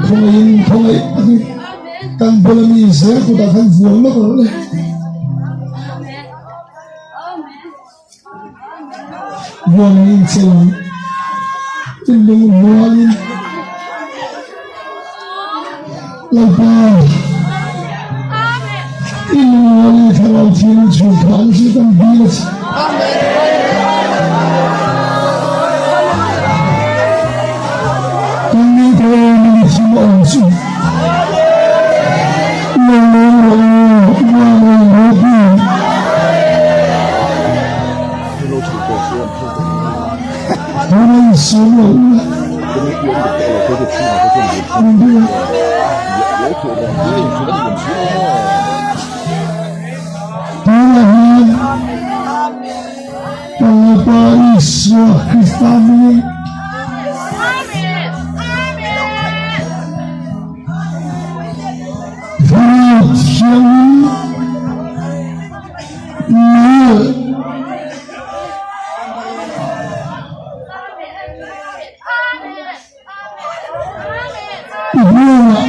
Khawngaihin khawngaih takin kan bula mi zel kutah khan vuan lawk rawh le. Vuan ang in chel ang. In lung rualin Lalpa in lung rualin Thlarau Thianghlim chhungkhar chu kan dil a che. Kan ni te min thim a awm chu. Lo leng rawh aw, Muang reng ropui. Tuna in sawm lo ula. Min duh a. Tunah hian Kan Lalpa Isua Krista hmingin Thlarau Thianghlim Mel I hnenah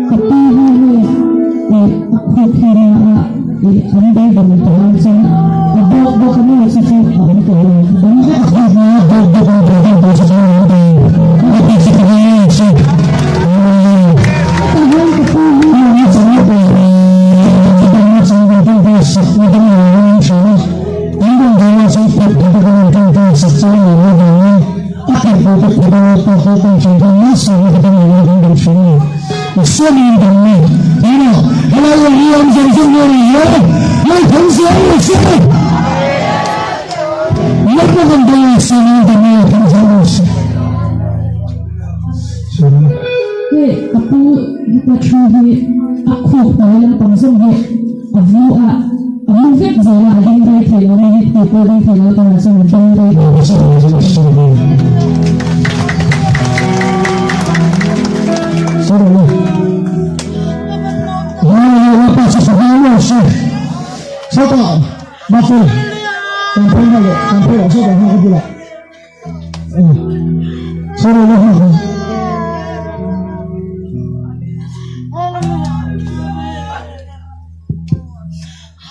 Ka pi hi hei ih a khup hi nia a ih an beidawm tawh a chuan a bawk bawk a maw chu chu a awm tawh lo dang vek a. Tah hian ka pu hi Hei ka pu heta thu hi a khup hnuai lampang zawng hi a vu a, a mu vek zel a, a ding rei thei lo a ni, tih pawh ding thei lo tunah chuan a ding rei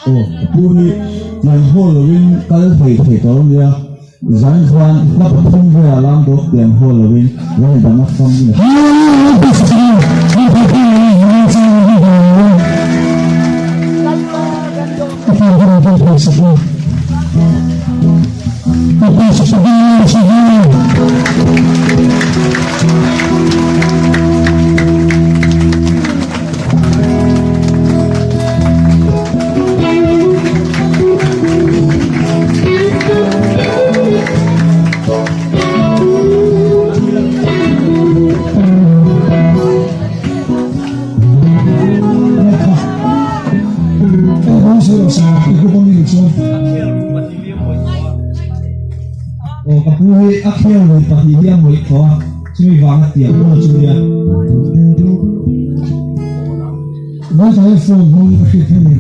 Aw ka pu hi tlai haw lovin kal thei thei tawh lo nia, zan khan hla pathum velah lam dawt tiang haw lovin zan dang a fam in a Ka pu hi a khel lui pahnih hi a mawih tawh a, chumi vanga tiang pawh chu nia. Ngaithla phone hmang ka hriat hian in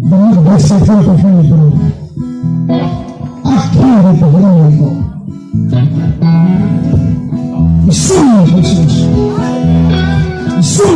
dang ka beisei thar ka hre ni bawk. A khel lui pahnih a mawih tawh. Isum Isum Isum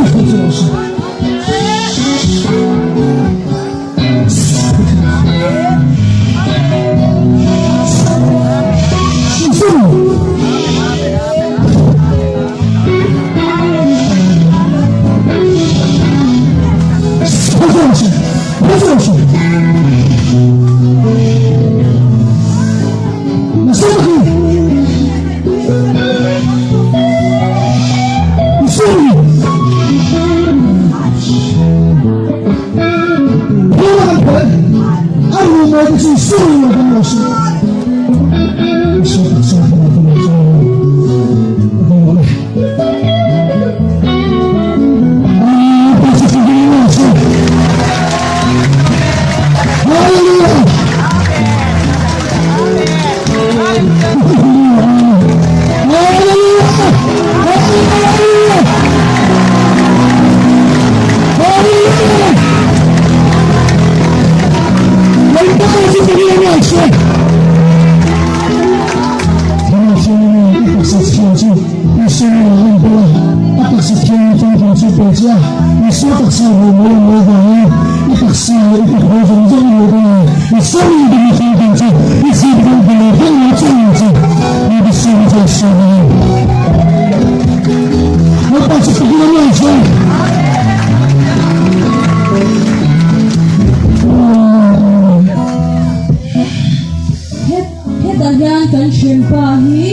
Hetah hian kan hrenpa hi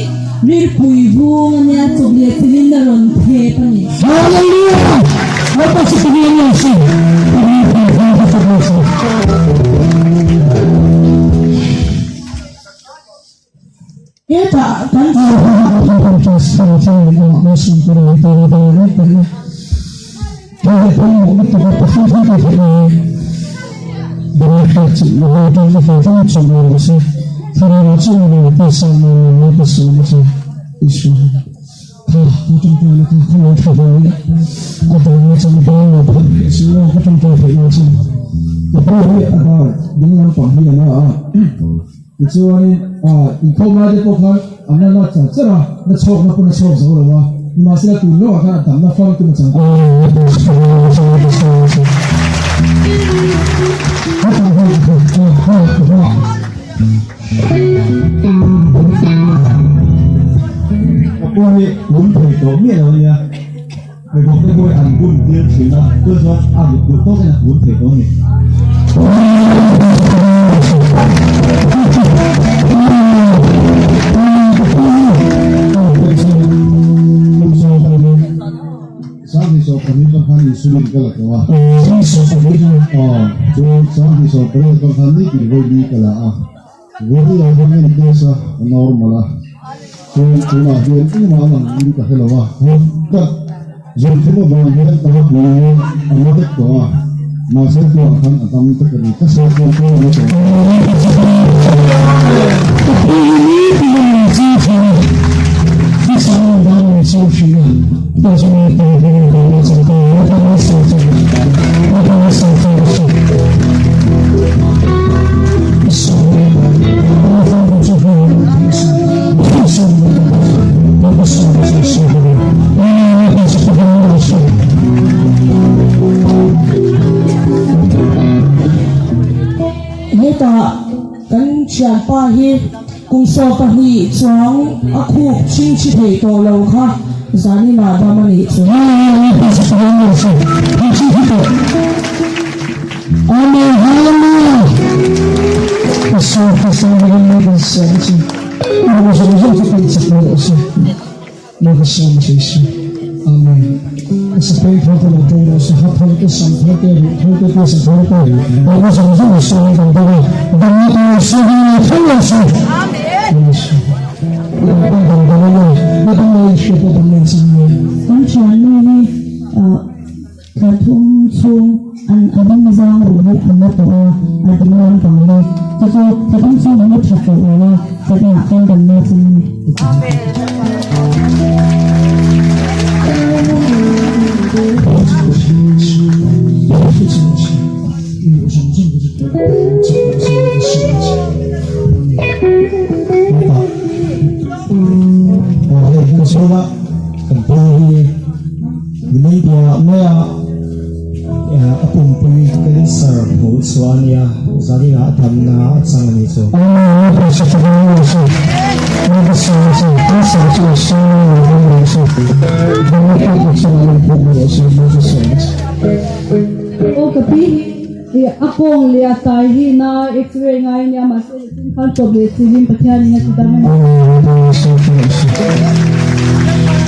rilpui vung a nia chawp leh chilhin a rawn thep a ni. Hallelujah! Lalpa chu ka nia nge se, ka rilpui vung hi ka nia se. Hetah kan Tichuanin inkhawm lai te pawh khan an la na char char a, na chhawkna pawh na chhawk zo lo a, nimahsela tun lawkah khan a damna famkim a chang ta. Ka pu hi lung thei tawh miah lo a nia, hmeichhawk te pawh hi an bun tir thin a, chu chuan a ruk duh tawkin a kun thei tawh a ni. Sanghnih sawm pahnih khan insulin ka la tawh a. Aw, chu 28 khan khan nitin vawi ka la a. Vawi ah hian en test a, a normal a. Chuan tunah hian engmah a lang in ka hre lo a. Ka zun thum avang hian ka ha pui a na vek tawh a. Mahse tunah khan a dam ta ka ri. Ka sawi chuan pawh a na tawh. Hetah kan thianpa hi kum 20 chuang a khup chhingchhi thei tawh lo kha zaninah dam a nih chu. Amen Hallelujah Pastor Pastor Amen Sa pei thar te lo ṭawng rawh se, ha thar te, sam thar te, ruh thar te, tisa thar te, dawrna zawng zawng a sawi kan bawk a, damna tur a sawi hi ni thleng lo se. Amen. Lalpa dam dam a ni, na dam lo in hriat a dam nen chang ni. Kan thiannu hi thla thum chhung an a ring zang ruh hi an la tawh a, a ding lampang hi chu chu thla thum chhung an la tha tawh lo a, chutah khan kan na chang a ni. A pumpui cancer hmuh chhuah a nia, zaninah damna a chang a nih chu. Aw ka pi hi a kawng leh a tai hi na x-ray ngai ania mahse tin khan tawp leh chilin Pathianin a ti dam a ni.